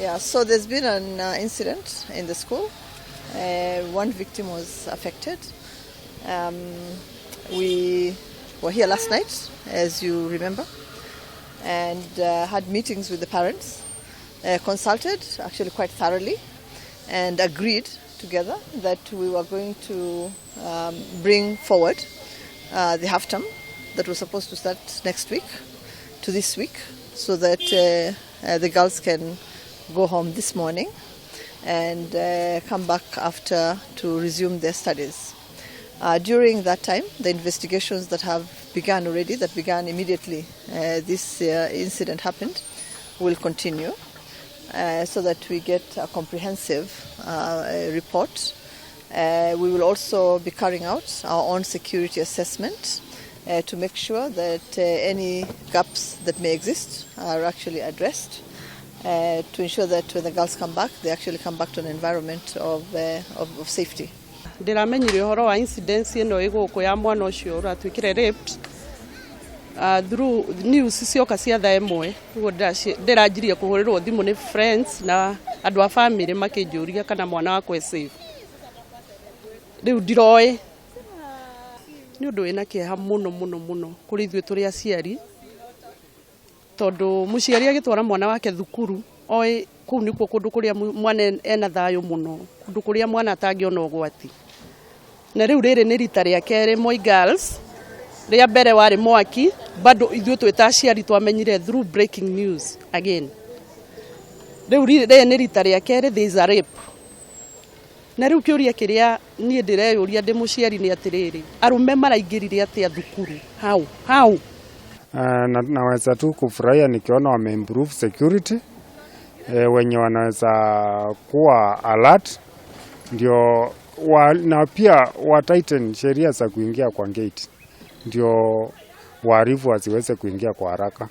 Yeah, so there's been an incident in the school. One victim was affected. We were here last night, as you remember, and had meetings with the parents, consulted actually quite thoroughly, and agreed together that we were going to bring forward the half term that was supposed to start next week to this week so that the girls can go home this morning and come back after to resume their studies. During that time, the investigations that have begun already, that began immediately this incident happened, will continue so that we get a comprehensive report. We will also be carrying out our own security assessment to make sure that any gaps that may exist are actually addressed to ensure that when the girls come back, they actually come back to an environment of safety. Ndĩramenyire ũhoro wa incident ĩno ĩ gũkũ ya mwana ũcio ũratuĩkire raped through news cioka cia thaa 1 nĩguo ndĩranjirie kũhũrĩrwo thimũ nĩ friends na andũ a family makĩnjũria kana mwana wakwa e safe. Rĩu ndiroĩ, nĩ ũndũ wĩna kĩeha mũno mũno mũno kũrĩ ithuĩ tũrĩ aciari, tondũ mũciari agĩtwara mwana wake thukuru oĩ kũu nĩkuo kũndũ kũrĩa mwana ena thayũ mũno, kũndũ kũrĩa mwana atangĩona ũgwati. Na rĩu rĩrĩ nĩ rita rĩa kerĩ Moi Girls, rĩa mbere warĩ mwaki, bado ithuĩ twĩ ta aciari twamenyire through breaking news again. Rĩu rĩrĩ nĩ rita rĩa kerĩ, there is a rape. Na rĩu kĩũria kĩrĩa niĩ ndĩreyũria ndĩ mũciari nĩ atĩrĩrĩ, arũme maraingĩrire atĩa thukuru? How? How? Na, naweza tu kufurahia nikiona wameimprove security, wenye wanaweza kuwa alert ndio na pia wa tighten sheria za kuingia kwa gate ndio wahalifu wasiweze kuingia kwa haraka.